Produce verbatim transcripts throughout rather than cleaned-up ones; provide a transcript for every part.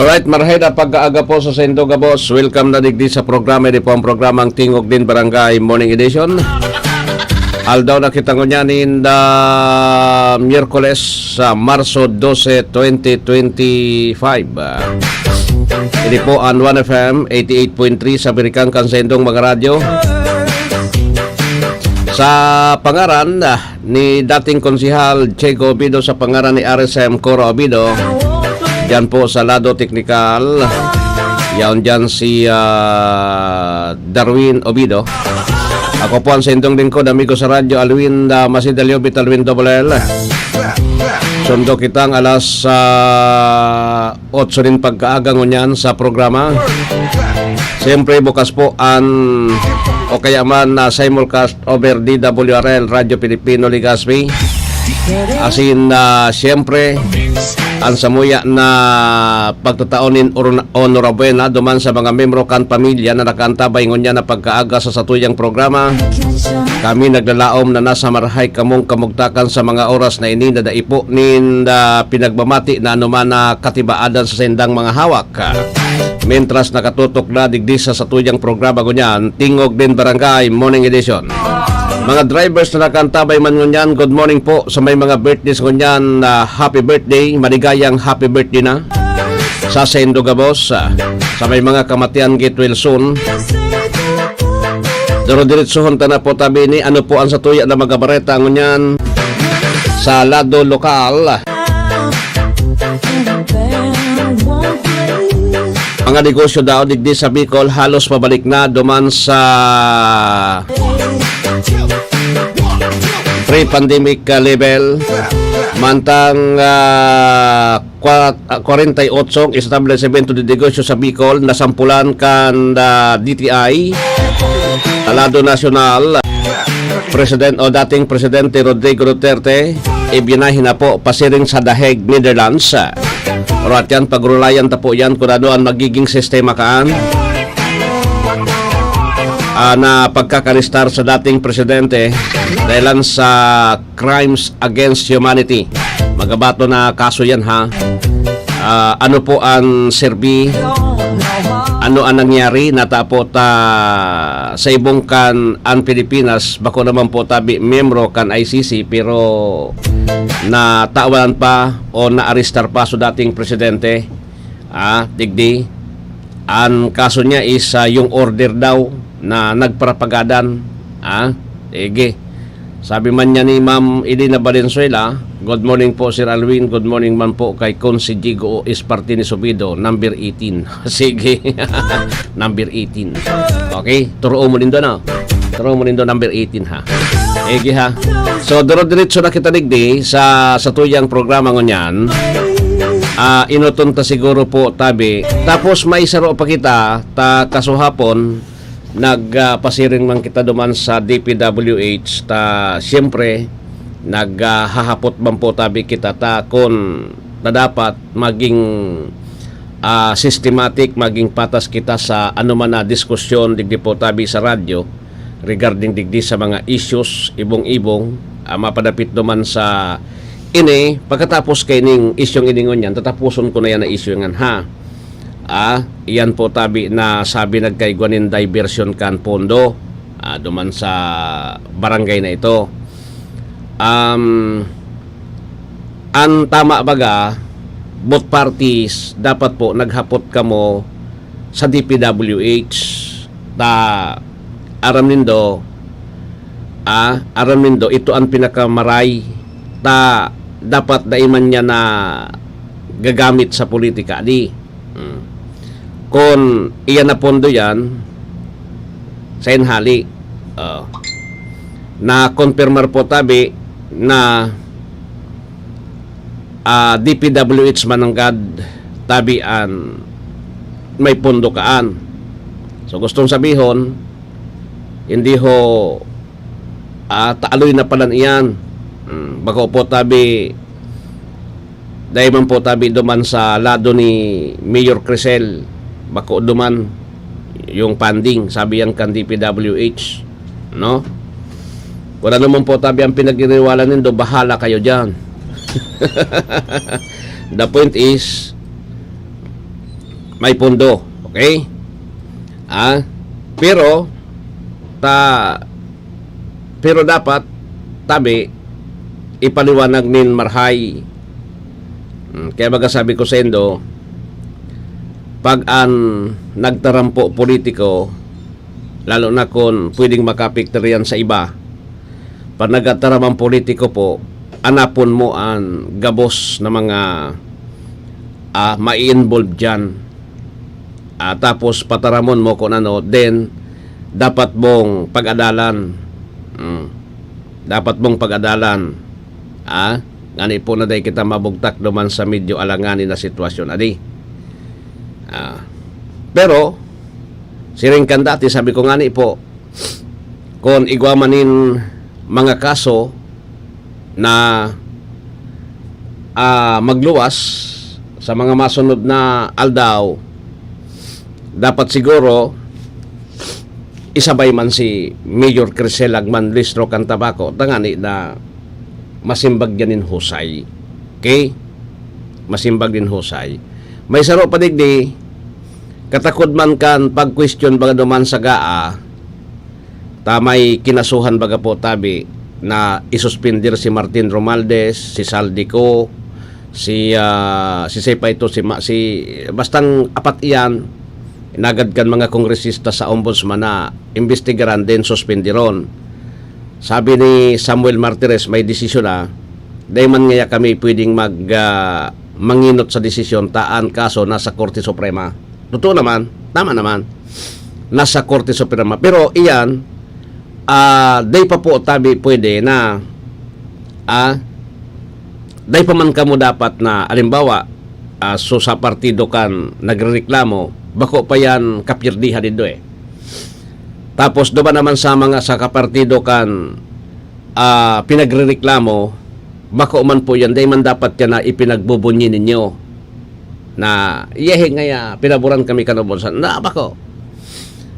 Right, marhay na pag-aaga po sa saindo gabos. Welcome na digdi sa programa. Ini po ang programang Tingog nin Barangay Morning Edition. Aldaw na kita ngunyan in the Miyerkules sa Marso dose, twenty twenty-five. Ah, ini po ang One F M eighty-eight point three sa Birikan kan saindong mga radyo. Sa pangaran, ah, ni dating Konsehal Chego Obido, sa pangaran ni R S M Coro Obido, diyan po sa lado teknikal, yaon diyan si, ah, Darwin Obido. Ako po ang saindong lingkod, amigo sa radyo, Alwin, ah, Masidalio, Vitalwin Double L. Sundo kitang alas, ah, otso nin pagkaaga ngunyan sa programa. Siyempre, bukas po an, o kaya man na simulcast over D W R L, Radyo Pilipino Legazpi. Asin, ah, siyempre, ang samuya na pagtatao nin orna-, onorabuena duman sa mga membro kan pamilya na nakaantabay ngunyan na pagkaaga sa satuyang programa. Kami naglalaom na nasa marahay kamong kamugtakan sa mga oras na ini na dai po nin, ah, pinagmamati na anoman na katibaadan sa saindang mga hawak. Mentras nakatutok na digdi sa satuyang programa ngunyan, Tingog nin Barangay Morning Edition. Mga drivers na nakaantabay man ngunyan, good morning po. Sa may mga birthdays ngunyan, ah, happy birthday, maligayang happy birthday na sa saindo gabos. Ah, sa may mga kamatian, get well soon. Doro-diretsohon ta na po tabi ni ano po ang satuya na mga bareta ngunyan sa lado lokal. Mga negosyo daw digdi sa Bicol halos pabalik na duman sa pre-pandemic, ah, level. Mantang, ah, kwa-, ah, kwarenta y otso ang establesimentu de negosyo sa Bicol nasampulan kan, ah, D T I, Talado Nasyonal, President o dating Presidente Rodrigo Duterte, ibinahin na po pasiring sa The Hague, Netherlands. Pero at yan, pagrulayan ta po yan kung ano ang magiging sistema kaan, ah, na pagkakaristar sa dating presidente dahilan sa crimes against humanity. Magabato na kaso yan, ha? Ah, ano po ang serbi? Ano ang nangyari? Natapo ta sa ibong kan ang Pilipinas, bako naman po tabi miyembro kan I C C, pero natawan pa o naarestar pa so dating presidente. Ah, digdi. Ang kaso niya is, ah, yung order daw na nagparapagadan. Ah, sige. Sabi man niya ni Ma'am Elena Valenzuela, "Good morning po, Sir Alwin. Good morning man po kay Consi Jigo is parte ni Subido, number eighteen." Sige. Number eighteen. Okay, turo mo nindo na. Turo mo nindo number eighteen, ha. Sige, ha. So, duro-diretso na kita digdi sa, sa tuyang programa ngunyan. Ah, inoton ta siguro po, tabi. Tapos may saro pa kita, ta kasuhapon, nag, ah, pasiring man kita duman sa D P W H, ta siyempre, nag, ah, hahapot man po tabi kita ta kun na dapat maging, ah, systematic, maging patas kita sa anoman na diskusyon digdi po tabi sa radyo regarding digdi sa mga issues, ibong-ibong, ah, mapadapit duman sa ini. Pagkatapos kaining isyung ini ngunyan, tatapuson ko na yan na isyu ngan, ha. Ah, iyan po tabi na sabi nagkaigwa nin diversion kan pondo, ah, duman sa barangay na ito. Um, ang tama baga, both parties, dapat po naghapot kamo sa D P W H. Ta, aram nindo, ah, aram nindo, ito ang pinakamaray. Ta, dapat dai man niya na gagamit sa politika, di. Hmm. Kun iyan na pondo yan, sa inhali, oh, na-confirmar po tabi na, ah, D P W H mananggad tabi an may pondo kaan. So, gustong sabihon, hindi ho, ah, taaloy na palan iyan. Hmm, bako po tabi, dai man po tabi duman sa lado ni Mayor Crisel, bako duman yung funding, sabi yan kan D P W H, no? Kung ano man po tabi ang pinagiriwalan nindo, bahala kayo dyan. The point is, may pondo, okay? Ah, pero ta pero dapat tabi ipaliwanag nin marhay. Hmm, kaya baga sabi ko saindo, pag an nagtarampo politiko, lalo na kun pwedeng makaapektar yan sa iba, pag nagtataram an politiko po, anapon mo an gabos na mga, ah, mai-involve diyan. Ah, tapos pataramon mo kung ano, then dapat mong pag-adalan. Mm. Dapat mong pag-adalan. Ah, ngani po na dai kita mabugtak duman sa medyo alanganin na sitwasyon, adi. Ah, pero, siring kan dati, sabi ko ngani po, kun igwa man nin mga kaso na, ah, magluwas sa mga masunod na aldaw, dapat siguro isabay man si Mayor Crisel Agman Listro kan Tabaco, tangani na masimbag yan nin husay. Okay? Masimbag nin husay. May saro pa digdi, katakod man kan pag-question baga duman sa GAA, ta may kinasuhan baga po tabi na isuspindir si Martin Romualdez, si Zaldy Co, si, ah, si Sepa ito, si, Ma- si, bastang apat iyan, inagad kan mga kongresista sa ombudsman na imbestigaran din suspindiron. Sabi ni Samuel Martires, may desisyon na, dai man ngaya kami pwedeng mag, ah, manginot sa desisyon ta an kaso nasa Korte Suprema. Totoo naman, tama naman. Nasa Korte Suprema. Pero iyan, ah, dai pa po tabi pwede na, ah, dai pa man kamo dapat na, alimbawa, ah, so sa partido kan nagrereklamo, bako pa yan kapirdihan nindo eh. Tapos duman naman sa mga sa kapartido kan, ah, pinagrereklamo, bako man po yan, dai man dapat yan na ipinagbubunyi ninyo. Na, "Yehe ngaya, pinaboran kami kan ombudsman." Na, bako.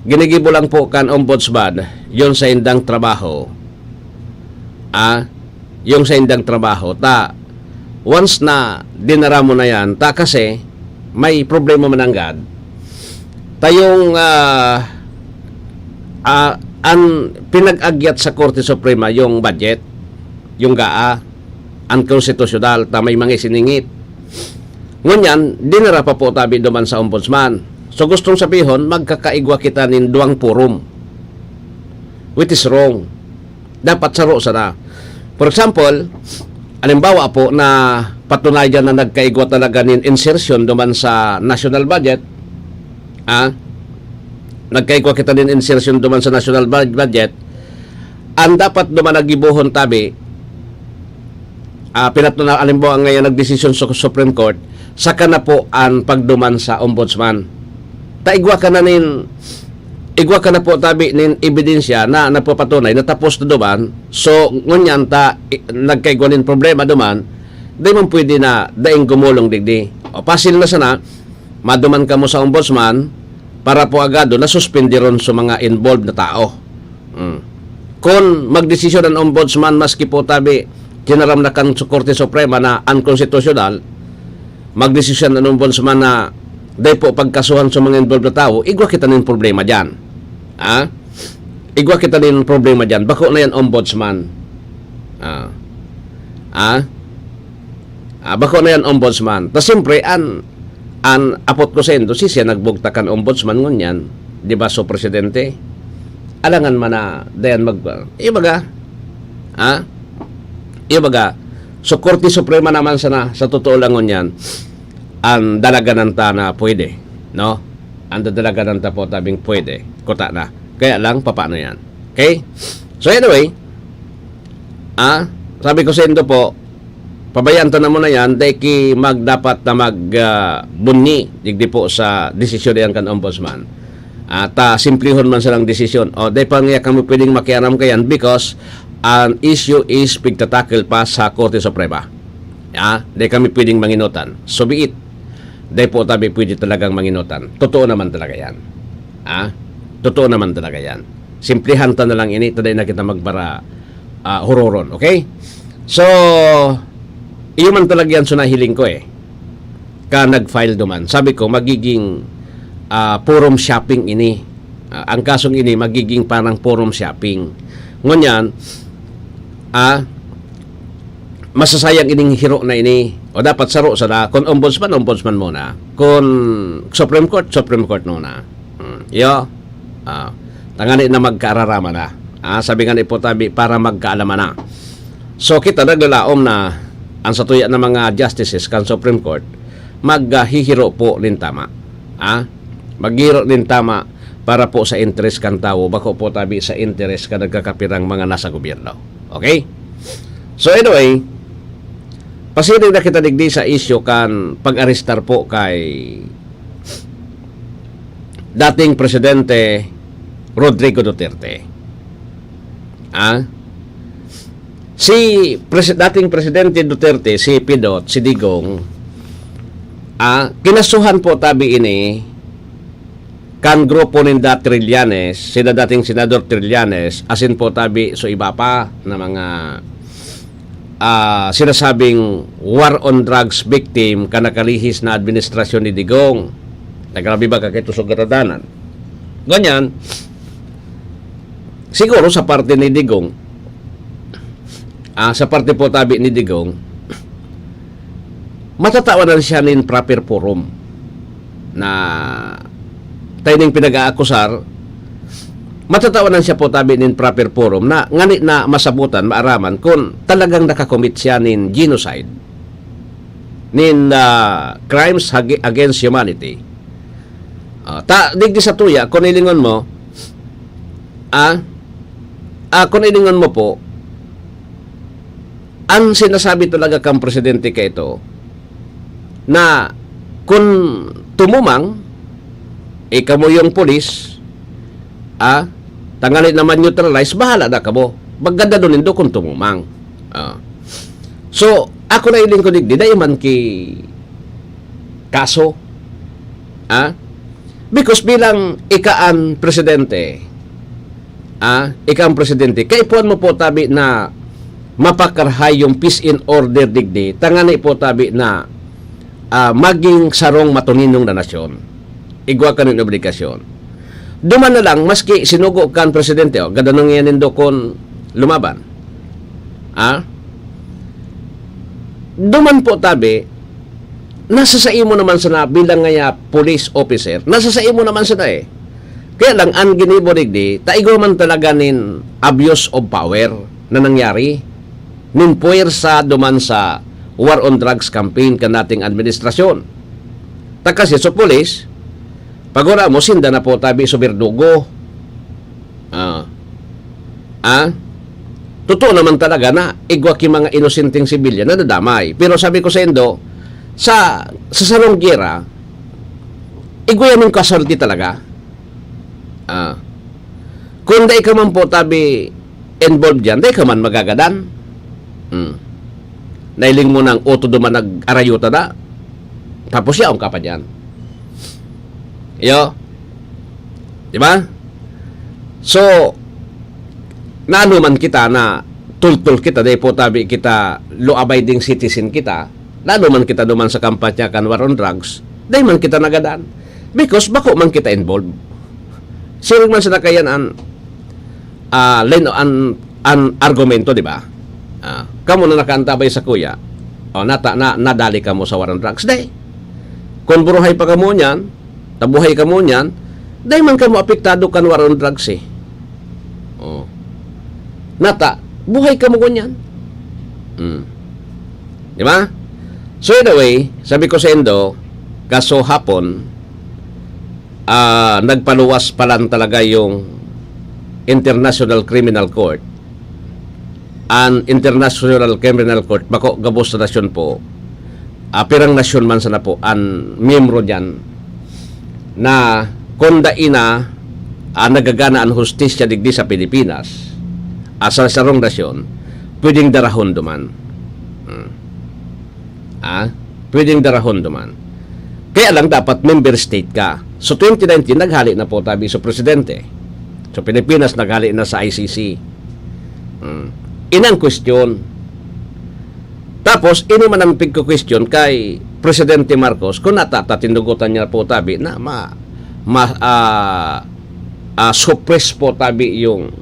Ginigibo lang po kan ombudsman, yon sa indang trabaho. Ah, yung sa indang trabaho. Ta, once na dinara mo na yan, ta kasi may problema man nanggad. Ta yung, ah, ah, an pinag-agyat sa Korte Suprema, yung budget, yung GAA, unconstitutional, ta may mga isiningit. Ngunyan, dinara pa po tabi duman sa ombudsman. So, gustong sabihon, magkakaigwa kita nin duwang forum, which is wrong. Dapat saro sana. For example, halimbawa po na patunayan na nagkaigwa talaga nin insertion duman sa national budget, ah, nagkaigwa kita nin insertion duman sa national bud- budget, ang dapat duman na gibohon tabi, ah, pinatuna-, halimbawa ngayon nagdesisyon sa Supreme Court, saka na po ang pagduman sa ombudsman. Ta igwa ka na nin, igwa ka na po tabi nin ebidensya na nagpapatunay na tapos na duman. So, ngunyan ta, i-, nagkaigwa nin problema duman, di man pwede na daing gumulong digdi. O, pasil na sana, maduman kamo sa ombudsman para po agado na suspindiron sa mga involved na tao. Mm. Kun magdesisyon ang ombudsman, maski po tabi, tinaram na kan su-, Korte Suprema na unconstitutional, magdesisyon ang ombudsman na dai po pagkasuhan sa mga involved na tao, igwa kita nin problema dyan. Ha? Igwa kita nin problema dyan. Bako na yan, ombudsman. Ah. Ah? Ah, bako na yan, ombudsman. Ta siyempre, an, an apot ko saindo, si siya nagbugtak kan ombudsman ngunyan. Di ba, so, presidente? Alangan man na, dayan mag, ibaga, ha? Ibaga, so, Korte Suprema naman sana, sa totoo lang ngunyan, ang dalaganan ta na pwede, no? Ang dadalaganan ta po tabing pwede, kuta na. Kaya lang, papaano yan? Okay? So, anyway, ah, sabi ko saindo po, pabayaan ta na muna yan, dai ki magdapat na mag, ah, bunyi, digdi po sa desisyon na yan kan ombudsman. At, ah, simplihon man silang desisyon. O, dai pa nga kami pwedeng makiaram kayan because an issue is pigtatakil pa sa Korte Suprema. Ah, dai kami pwedeng manginutan. So be it. Dai po tabi pwede talagang manginutan. Totoo naman talaga yan. Ah, totoo naman talaga yan. Simplihan ta na lang ini, ta dai na kita magbara, ah, huroron. Okay? So, iyo man talaga yan so nahiling ko eh. ka nag-file duman. Sabi ko, magiging, ah, forum shopping ini. Ah, ang kasong ini magiging parang forum shopping. Ngunyan, ah, masasayang ining hiro na ini. O dapat saro sana, kung ombudsman, ombudsman muna. Kung Supreme Court, Supreme Court muna. Hmm, yo. Ah, tangani na magkaararama na. Ah, sabi nga ni Putabi, para magkaalaman na. So, kita naglalaom na ang satuya na mga justices kan Supreme Court, maghihiro po nin tama. Ah, maghihiro nin tama para po sa interes kan tawo, bako po tabi sa interes kan nagkakapirang mga nasa gobyerno. Okay? So, anyway, pasiring na kita digdi sa isyu kan pag-arestar po kay dating Presidente Rodrigo Duterte. Ah? Si presi-, dating Presidente Duterte, si Pidot, si Digong, ah, kinasuhan po tabi ini kan grupo ninda Trillanes, sina dating Senador Trillanes, asin po tabi so iba pa na mga, ah, sinasabing war on drugs victim kan nakalihis na administrasyon ni Digong. Nagrabi ba ka kay tusog karadanan? Ganyan, siguro sa parte ni Digong, ah, sa parte po tabi ni Digong, matatawanan siya nin proper forum na tayning pinag-aakusar, matatawanan siya po tabi nin proper forum na ngani na masabutan, maaraman kun talagang nakakomit siya nin genocide, nin, ah, crimes hagi-, against humanity. Ah, ta, digdi sa tuya, kung ilingon mo, ah, ah, kung ilingon mo po, ang sinasabi talaga kang presidente ka ito, na kung tumumang, eh, kamo yung pulis, ah, tangali naman neutralize, bahala na kamo. Maganda doon nindo kung tumumang. Ah. So, ako na iling ko digdi, dai man ki kaso. Ah? Because bilang ika an presidente, ah, ika an presidente, kaipuhan mo po tabi na mapakarahay yung peace and order digdi, tangani po tabi na, ah, maging sarong matuninong na nasyon. Igwa ka nin obligasyon. Duman na lang, maski sinugo kan presidente, oh, gadanong yan nindo kun lumaban. Ah? Duman po tabi, nasa sa imo naman sana bilang ngaya police officer, nasa sa imo naman sana eh. Kaya lang, ang ginibo digdi, ta igwa man talaga nin abuse of power na nangyari, nin puwersa duman sa war on drugs campaign kan dating administrasyon. Ta kasi sa pulis, pagwara mo, sinda na po tabi sa berdugo. Ah. Ah? Totoo naman talaga na igwa ki mga inosenteng sibilyan na nadamay. Pero sabi ko sa indo, sa, sa sarong giyera, igwa yan yung casualty talaga. Ah. Kung dai ka man po tabi involved dyan, dai ka man magagadan. Hmm. Nailing mo ng uto duman nag-arayuta na. Tapos yaon ka pa dyan. Iyo. Di ba? So, naano man kita na tultol kita, dai po tabi kita law-abiding citizen kita, naano man kita duman sa kampanya kan war on drugs, dai man kita nagadan. Because bako man kita involved. Siring man sa nakayan an, ah, line, an, an argumento, di ba? Ah, kamo na nakaantabay sa kuya, o, nata-, na, nadali kamo sa war on drugs. Dai. Kung buruhay pa kamo niyan, tabuhay kamo niyan, dai man kamo apektado kan war on drugs eh. Oh. Nata, buhay kamo ngunyan. Hmm. Di ba? So in a way, sabi ko sa indo, kaso hapon, ah, nagpaluwas pa lang talaga yung International Criminal Court. An International Criminal Court, bako gabos na nasyon po, ah, pirang nasyon man sana po an miyembro diyan, na kun dai na, ah, nagagana an hustisya digdi sa Pilipinas, ah, sa sarong nasyon, pwedeng darahon duman. Hmm. Ah, pwedeng darahon duman. Kaya lang dapat member state ka. So, twenty nineteen, naghali na po tabi sa presidente. So, Pilipinas, naghali na sa I C C. Hmm. Inang question. Tapos, ini man ang pigko-question kay Presidente Marcos, kung nata-, tatinugotan niya po tabi na ma-, ma-, ah, ah, suppress po tabi yung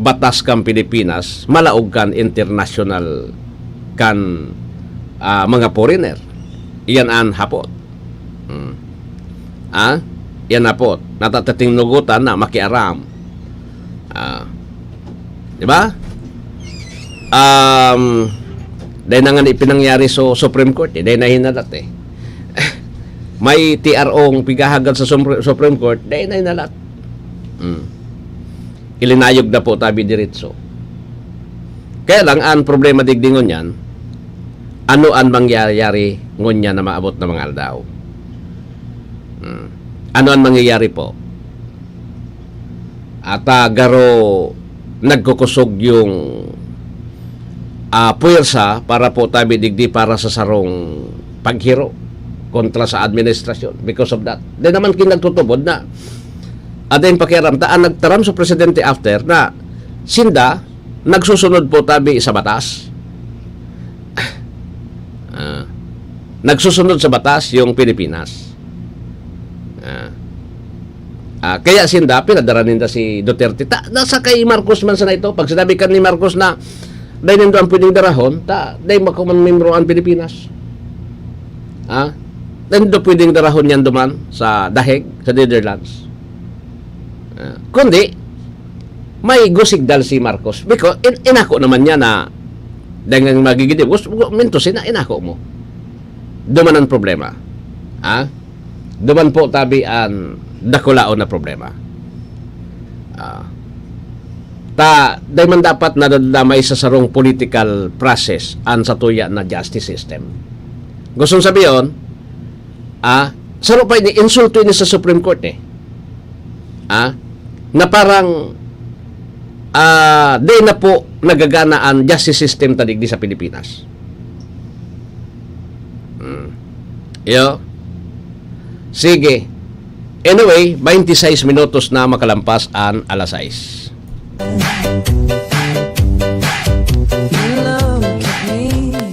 batas kan Pilipinas, malaog kan international kan, ah, mga foreigner. Iyan an hapot. Hmm. Ah? Iyan hapot. Natatating nugutan na makiaram. Ah. Di ba? Um, dahil na nga ipinangyari sa Supreme Court, eh, dahil na hinalat eh. May T R O ang pighahagad sa Sumpre-, Supreme Court, dahil na hinalat. Hmm. Ilinayog na po tabi diretso. Kaya lang, ang problema digdi ngunyan, ano ang mangyayari ngunyan na maabot na mga aldaw? Hmm. Ano ang mangyayari po? At, ah, garo nagkukusog yung, ah, puwersa para po tabi digdi para sa sarong paghiro kontra sa administrasyon. Because of that, di naman kin nagtutubod na ada yung pakiaram ta, ang nagtaram sa presidente after na sinda nagsusunod po tabi sa batas. Ah, nagsusunod sa batas yung Pilipinas. Ah. Ah, kaya sinda, pinadara ninda si Duterte. Ta, nasa kay Marcos man sana ito. Pag sinabi ka ni Marcos na, "Dai nindo ang pwedeng darahon," ta, dai makuman membro ang Pilipinas. Ah? Dai nindo pwedeng darahon yan duman sa The Hague, sa Netherlands. Ah, kundi, may gusigdal si Marcos. Because, in-, inako naman niya na, dai nga magigidim. Gusto, minto, sina-, inako mo. Duman ang problema. Ah? Duman po tabi an dakulaon na problema. Ah. Ta, dai man dapat nadadamay sa sarong political process an satuya na justice system. Gustong sabihon, ah, saro pa ini, insulto ini sa Supreme Court eh. Ah, na parang, ah, dai na po nagagana an justice system ta digdi sa Pilipinas. Hmm. Iyo. Sige. Anyway, twenty-six minutos na makalampas an alas sais.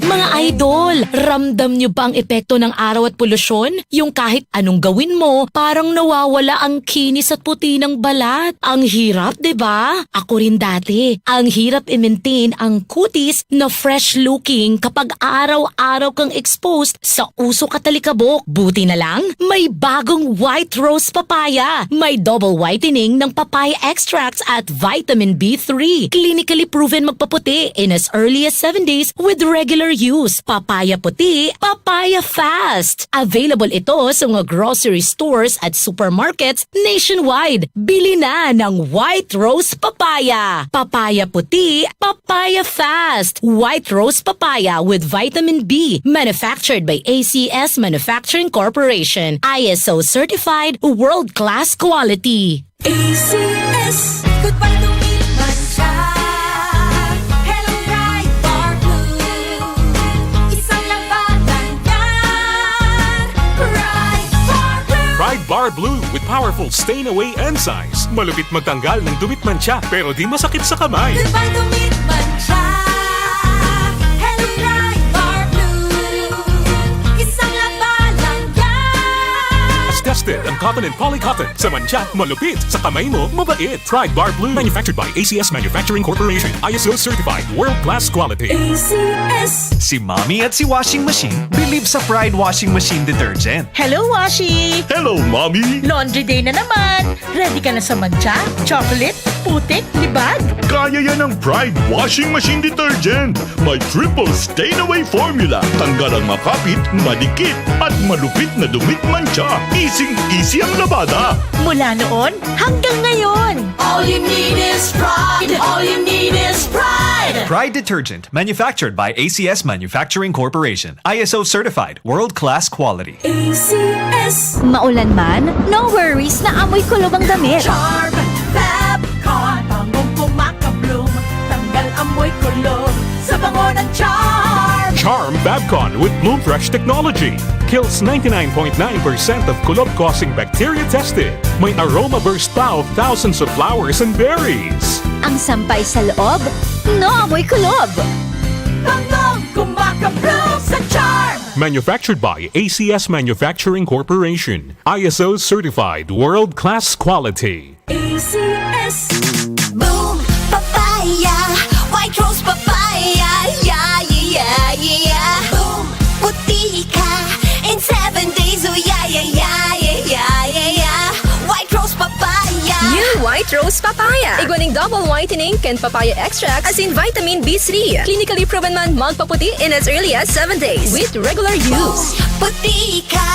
Mga idol, ramdam nyo ba ang epekto ng araw at polusyon? Yung kahit anong gawin mo, parang nawawala ang kinis at puti ng balat. Ang hirap, di ba? Ako rin dati. Ang hirap i-maintain ang kutis na fresh-looking kapag araw-araw kang exposed sa usok at alikabok. Buti na lang, may bagong White Rose Papaya. May double whitening ng papaya extracts at vitamin B three. Clinically proven magpaputi in as early as seven days with regular use. Papaya puti, papaya fast. Available ito sa mga grocery stores at supermarkets nationwide. Bili na ng White Rose Papaya. Papaya puti, papaya fast. White Rose Papaya with vitamin B. Manufactured by A C S Manufacturing Corporation. I S O certified, world-class quality. A C S. Goodbye to meat mancha. Hello, Pride Bar Blue. Isang labanan yan. Pride Bar Blue. Pride Bar Blue with powerful stain away enzymes. Malupit magtanggal ng dumit mancha, pero di masakit sa kamay. Goodbye to meat mancha. Hello, Pride Bar Blue. Isang labanan yan. Tested ang cotton and polycotton. Sa mancha, malupit. Sa kamay mo, mabait. Pride Bar Blue. Manufactured by A C S Manufacturing Corporation. I S O certified. World class quality. A C S. Si Mommy at si Washing Machine believe sa Pride Washing Machine Detergent. Hello, Washi! Hello, Mommy! Laundry day na naman! Ready ka na sa mancha, chocolate, putik, libag? Kaya yan ng Pride Washing Machine Detergent. May triple stain away formula. Tanggal ang makapit, madikit, at malupit na dumit mancha. Easing-easy ang labada. Mula noon hanggang ngayon. All you need is Pride. All you need is Pride. Pride Detergent, manufactured by A C S Manufacturing Corporation. I S O certified, world-class quality. A C S. Maulan man, no worries na amoy kulob ang damit. Charm Fab Con, bangong kumakabloom, tanggal amoy kulob sa bango ng Charm. Charm Fab Con with Bloom Fresh technology kills ninety-nine point nine percent of kulob-causing bacteria tested. May aroma burst pa of thousands of flowers and berries. Ang sampay sa loob, no amoy kulob. Bangong kumakabloom sa Charm. Manufactured by A C S Manufacturing Corporation. I S O certified world-class quality. A C S. Boom Papaya, White Rose Papaya, yeah, yeah, yeah, yeah. Boom, puti ka in seven days, oh yeah, yeah, yeah, yeah, yeah, yeah, yeah. White Rose Papaya. New White Rose Papaya. Igwa nin double whitening kan papaya extract, asin vitamin B three. Clinically proven man magpaputi in as early as seven days with regular use. Puti ka,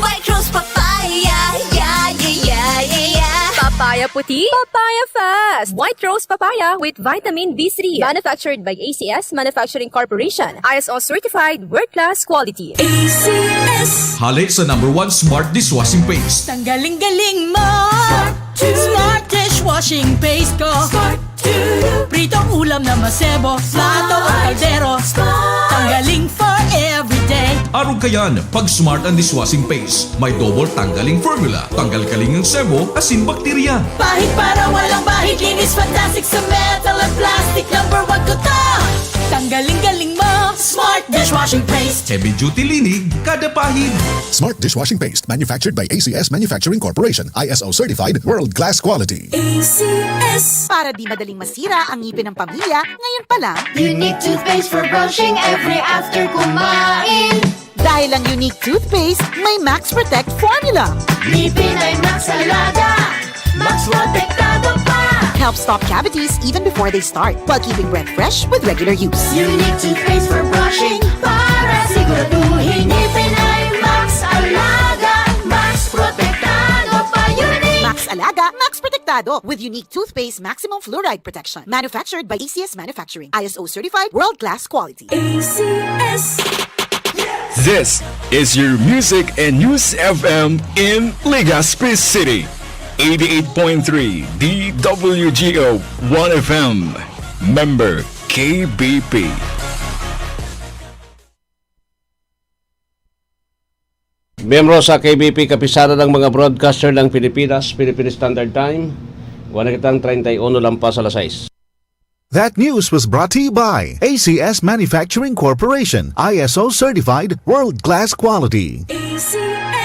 White Rose Papaya, yeah, yeah, yeah, yeah, yeah. Papaya puti, papaya fast. White Rose Papaya with vitamin B three. Manufactured by A C S Manufacturing Corporation. I S O certified, world-class quality. A C S. Hale sa number one smart dishwashing paste. Tanggaling galing mo. Smart dishwashing paste ko. Pritong ulam na masebo, plato o kaldero. Tanggaling for everyday. Arog kayan, pag Smart ang dishwashing paste, may double tanggaling formula. Tanggal kaling ang sebo, asin bakterya. Pahid para walang bahid, linis fantastic sa metal at plastic. Number one ko to. Tanggaling galing mo, Smart dishwashing paste. Heavy duty linig, kada pahid. Smart dishwashing paste, manufactured by A C S Manufacturing Corporation, I S O certified, world class quality. A C S. Para di madaling masira ang ngipin ng pamilya, ngayon pa lang. Unique toothpaste for brushing every after kumain. Dahil ang Unique toothpaste may Max Protect formula. Ngipin ay Max Alaga, Max Protektado pa. Helps stop cavities even before they start, while keeping breath fresh with regular use. Unique toothpaste for brushing para siguraduhin ngipin ay Max Alaga, Max Protektado pa. Unique. Max Alaga, Max Protektado with Unique toothpaste maximum fluoride protection. Manufactured by A C S Manufacturing. I S O certified, world class quality. A C S. This is your Music and News F M in Legazpi City. Eighty-eight point three D W G O One F M. Member K B P. Miyembro sa K B P, Kapisanan ng mga Broadcaster ng Pilipinas, Philippine Standard Time. Kuha na kitang treinta y uno lampas alas sais. That news was brought to you by A C S Manufacturing Corporation, I S O certified, world class quality. A C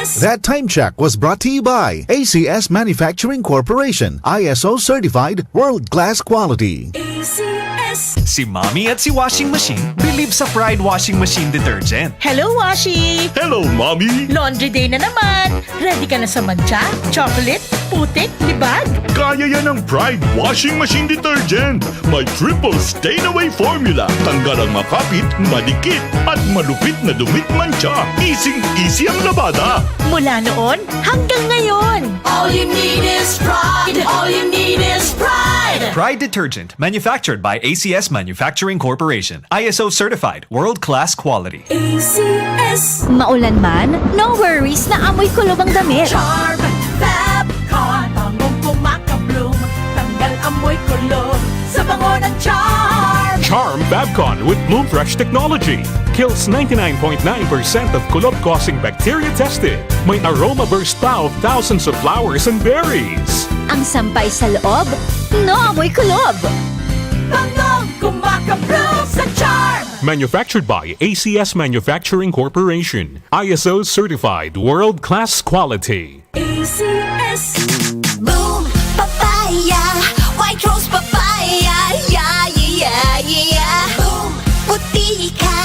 S. That time check was brought to you by A C S Manufacturing Corporation, I S O certified, world class quality. A C S. Si Mommy at si Washing Machine believe sa Pride Washing Machine Detergent. Hello, Washi! Hello, Mommy! Laundry day na naman! Ready ka na sa mantsa, chocolate, putik, libag? Kaya yan ng Pride Washing Machine Detergent. May triple stain away formula. Tanggal ang makapit, madikit, at malupit na dumit mantsa. Easing-easy ang labada. Mula noon hanggang ngayon. All you need is Pride. All you need is Pride. Pride Detergent, manufactured by A C S Manufacturing Corporation. I S O certified, world-class quality. A C S. Maulan man, no worries na amoy kulob ang damit. Charm Fabcon, bangong kumakabloom, tanggal amoy kulob sa bango ng Charm. Charm Fabcon with Bloom Fresh technology kills ninety-nine point nine percent of kulob-causing bacteria tested. May aroma burst pa of thousands of flowers and berries. Ang sampay sa loob, no amoy kulob. Bangong kumakabloom sa Charm. Manufactured by A C S Manufacturing Corporation. I S O certified, world-class quality. A C S. Boom Papaya, White Rose Papaya, yeah, yeah, yeah, yeah. Boom, puti ka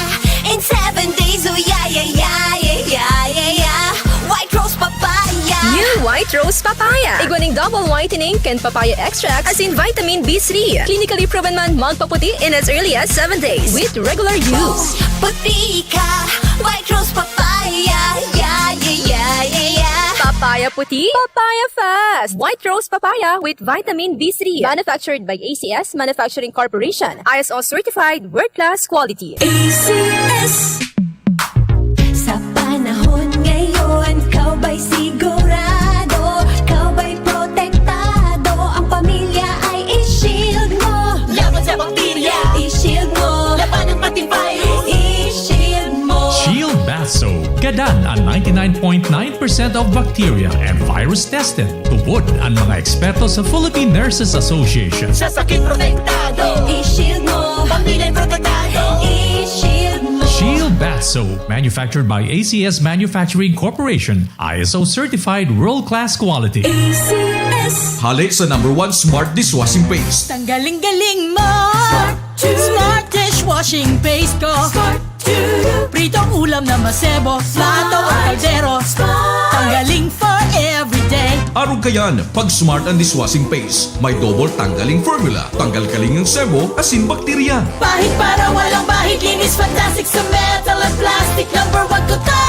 in seven days, oh yeah, yeah, yeah, yeah, yeah, yeah, yeah. White Rose Papaya. New White Rose Papaya. Igwa ning double whitening kan papaya extract, asin vitamin B three. Clinically proven man magpaputi in as early as seven days with regular use. Puti ka, White Rose Papaya, yeah, yeah, yeah, yeah, yeah. Papaya puti, papaya fast. White Rose Papaya with vitamin B three. Manufactured by A C S Manufacturing Corporation. I S O certified, world class quality. A C S. Sa panahon ngayon, ikaw ba'y sigurado? Ikaw ba'y protektado? Ang pamilya ay i-shield mo. Laban sa bakterya, i-shield mo. Labanan pati virus, i-shield mo. Shield Bath Soap. Gadan an ninety-nine point nine percent of bacteria and virus tested. Tubod an mga eksperto sa Philippine Nurses Association. Sa sakit protektado, i-shield mo. Pamilya protektado, i-shield mo. Shield Bath So, manufactured by A C S Manufacturing Corporation, I S O certified world-class quality. A C S. Hale sa number one smart dishwashing paste. Tanggaling-galing mo. Smart dishwashing paste ko. Pritong ulam na masebo, plato o kaldero. Tanggaling for everyday. Arog kayan, pag Smart ang dishwashing paste, may double tanggaling formula. Tanggal kaling ang sebo, asin bakterya. Pahid para walang bahid, linis fantastic sa metal at plastic. Number one ko to.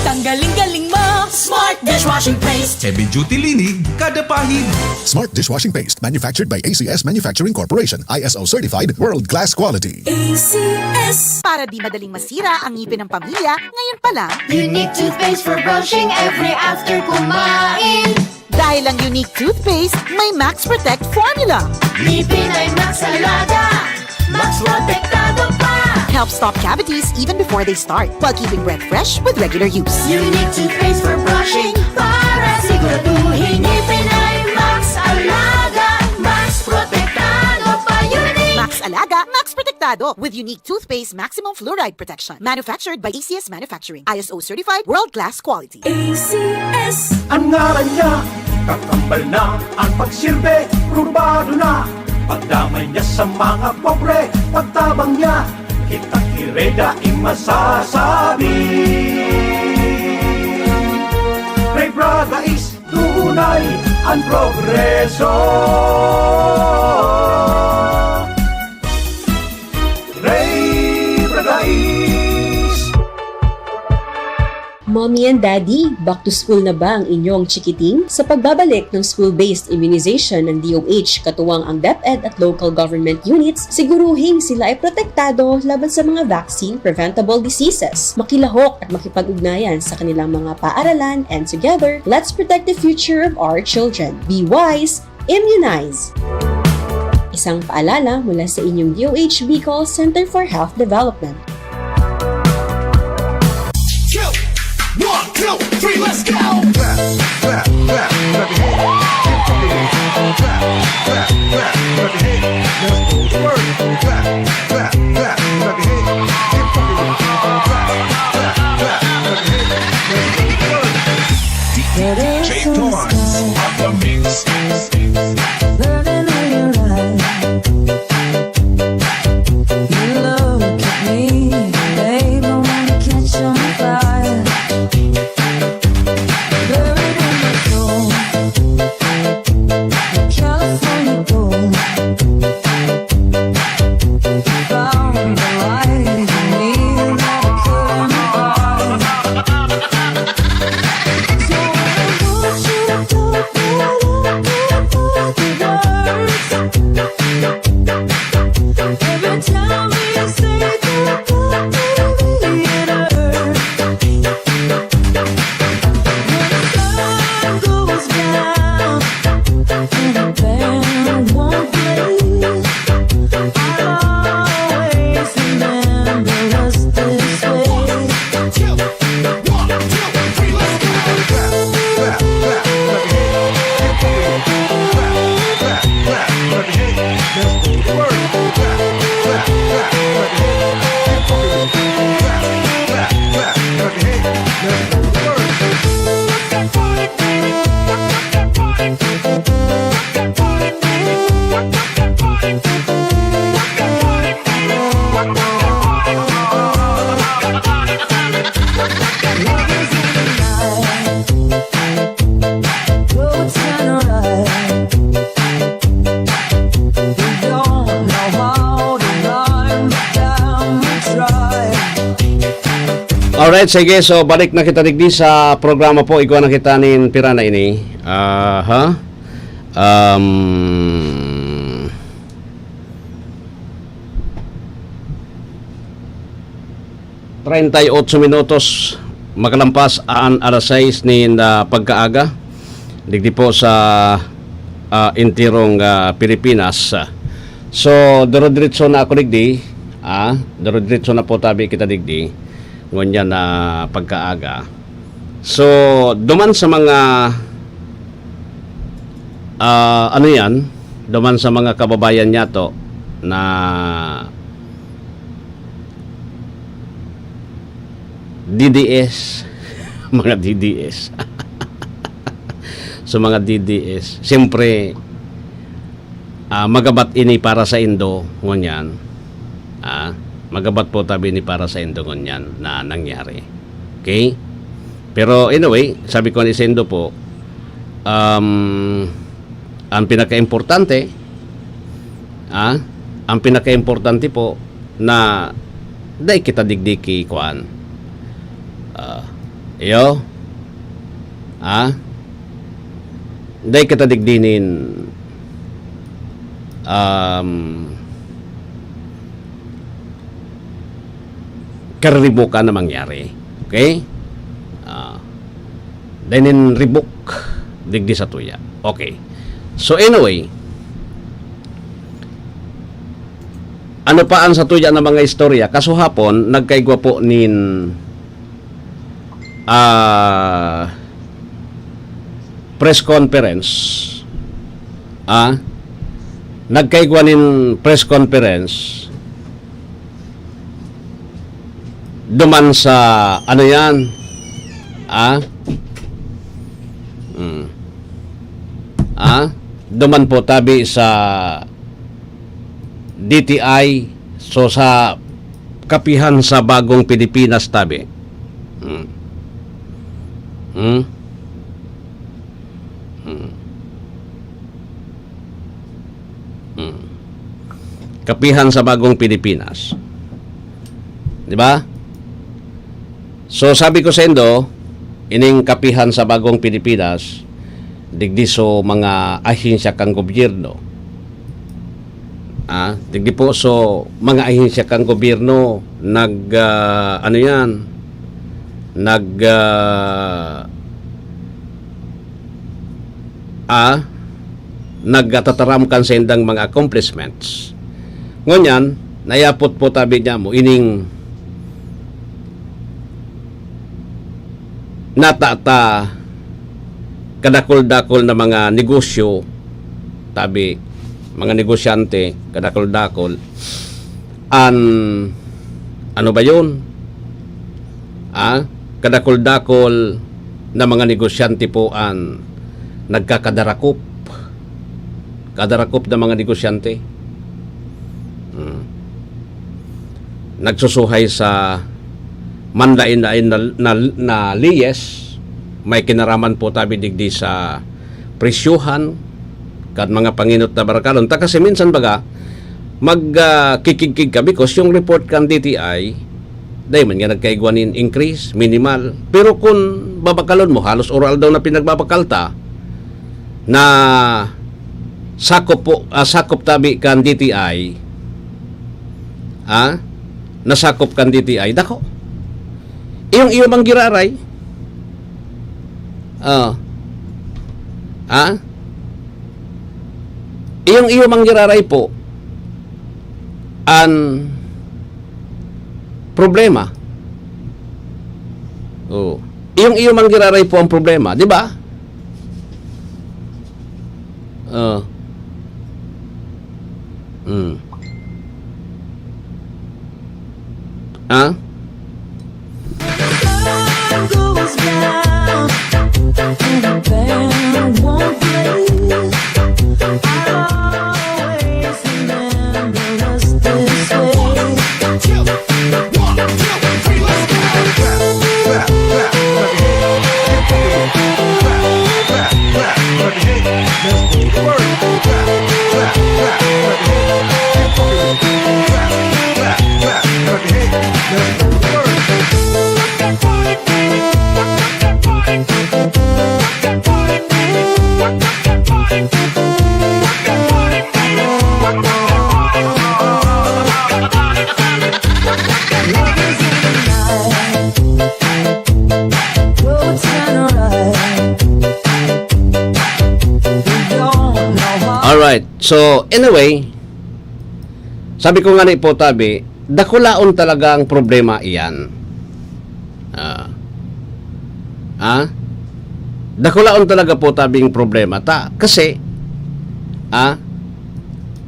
Tanggaling-galing mo, Smart dishwashing paste. Heavy duty linig, kada pahid. Smart dishwashing paste, manufactured by A C S Manufacturing Corporation, I S O certified, world class quality. A C S. Para di madaling masira ang ngipin ng pamilya, ngayon pa lang. Unique toothpaste for brushing every after kumain. Dahil ang Unique Toothpaste may Max Protect Formula. Ngipin ay Max Alaga, Max Protektado pa. Help stop cavities even before they start, while keeping breath fresh with regular use. Unique toothpaste for brushing para siguraduhin ngipin ay Max Alaga, Max Protektado pa. Unique. Max Alaga, Max Protektado with Unique Toothpaste Maximum Fluoride Protection. Manufactured by A C S Manufacturing. I S O certified, world-class quality. A C S. Ang ngaran niya, kakambal na ang pagsirbe, probado na. Pagdamay niya sa mga pobre, pagtabang niya, kita kireda in masasabi. Ray Braga is tunay ang progreso. Ray Braga is. Mommy and Daddy, back to school na ba ang inyong chikiting? Sa pagbabalik ng school-based immunization ng D O H, katuwang ang DepEd at local government units, siguruhing sila ay protektado laban sa mga vaccine-preventable diseases. Makilahok at makipag-ugnayan sa kanilang mga paaralan, and together, let's protect the future of our children. Be wise, immunize! Isang paalala mula sa inyong D O H Bicol Center for Health Development. Go! One, two, three, let's go! Clap, clap, clap, clap your hands. Keep fucking with it. Clap, clap, clap, clap your hands. Let's go to work. Clap, clap, clap, clap your hands. Keep fucking with it. Clap, clap, clap, clap your hands. Let's go to work. D J Pons on the mix. Burning in your eyes. You look at me, babe, I wanna catch on fire. Buried in my soul, the California gold. Found the light in me that I couldn't find. So I want you to talk, but I can't find the words. Every time we say goodbye, baby, it hurts. When the sun goes down and the band won't play, I'll always remember us this way. One, two, three, let's go. Clap, clap, clap your hands. Keep fucking with it. Clap, clap, clap your hands. Let's go to work. Clap, clap, clap your hands. Keep fucking with it. Clap, clap, clap your hands. Let's go to work. Alright, sige. So, balik na kita digdi sa programa po. Igwa na kita nin pira na ini. Aha. Um, treinta y ocho minutos makalampas an alas sais nin, ah, pagkaaga, digdi po sa, ah, enterong, ah, Pilipinas. So, dire-diretso na ako digdi, ah, dire-diretso na po tabi kita digdi, ngunyan na pagkaaga. So, duman sa mga, ah, ano yan, duman sa mga kababayan niyato na, D D S, mga D D S. So, mga D D S, siyempre, ah, magabat ini para sa indo ngunyan. Ah, magabat po tabi ini para sa indo ngunyan na nangyari. Okay? Pero anyway, sabi ko ni Sendo po, um, ang pinakaimportante, ah, ang pinakaimportante po na dai kita digdi ki kuan. Ah, iyo? Ah? Dai kita digdi nin, um, kariribukan na mangyari. Okay? Ah, dai nin ribok digdi sa tuya. Okay. So anyway, ano pa ang sa tuya na mga istorya? Kasuhapon, nagkaigwa po nin, ah, press conference. Ah, nagkaigwa nin press conference duman sa, ano yan? Ah? Mm. Ah? Duman po tabi sa D T I, so sa kapihan sa bagong Pilipinas tabi. Hmm. Hmm? Hmm. Hmm. Kapihan sa bagong Pilipinas. Di ba? So, sabi ko sa indo, ining kapihan sa bagong Pilipinas, digdi so mga ahensya kan gobyerno. Ah, digdi po so mga ahensya kan gobyerno, nag, ah, ano yan, nag, ah, ah, nagtataram kan saindang mga accomplishments. Ngunyan, nayapot po tabi niya mo, ining natata kadakul-dakul na mga negosyo, tabi, mga negosyante, kadakul-dakul, an, ano ba yun? Ah, kadakul-dakul na mga negosyante po an nagkakadarakop. Kadarakop na mga negosyante. Hmm. Nagsusuhay sa manlain-lain na, na, na liyes, may kinaraman po tabi digdi sa presyohan, kan mga panginot na barakalon. Ta kasi minsan baga, mag, ah, kikigkig ka because yung report kan D T I, dai man nga nagkaigwa nin increase, minimal. Pero kun babakalon mo, halos oral daw na pinagbabakal ta, na sakop po, ah, sakop tabi kan D T I, ah, nasakop kan D T I, dako. Iyong iyo mang giraray. Ah. Ah? Iyong iyo mang giraray po an problema. Oh. Iyong iyo mang giraray po ang problema, di ba? Oh. Hmm. Ah? Alright. So, anyway, sabi ko nga ni po, tabi, dakulaon talaga ang problema iyan. Ah. Ah? Dakulaon talaga po tabing problema ta. Kasi, ah,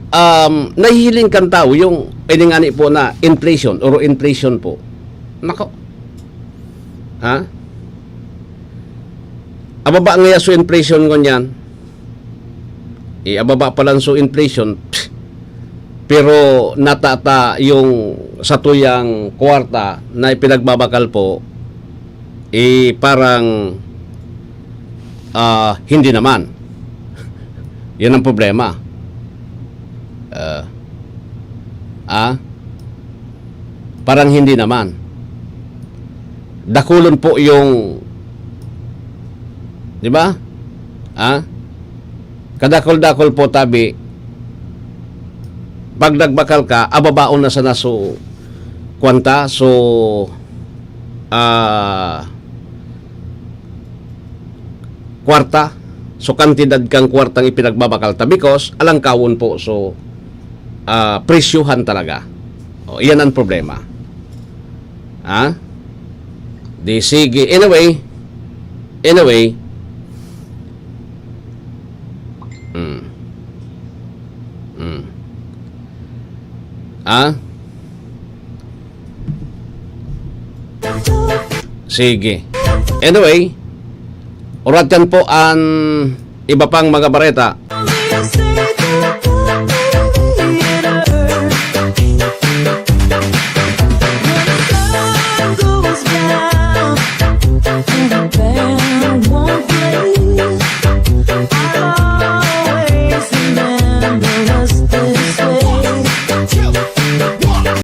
um, nahihiling kan tao yung, ini nga ni po na inflation, or inflation po. Nako. Ha? Ababa ngaya so inflation ngunyan. Iababa pa lang so inflation. Psh. Pero natata yung satuyang kwarta na ipinagbabakal po, eh, parang, ah, hindi naman. Yan ang problema. Ah. Ah? Parang hindi naman. Dakulon po yung, di ba? Ah? Kadakol-dakol po, tabi. Pag nagbakal ka, ababaon na sana so, kwanta, so, ah, kwarta, so kantidad kang kwartang ipinagbabakal ta, because alangkawon po, so, ah, presyohan talaga. O, iyan ang problema. Ha? Di sige. Anyway, anyway. Mm. Mm. Ah? Sige. Anyway, urat yan po ang iba pang mga bareta.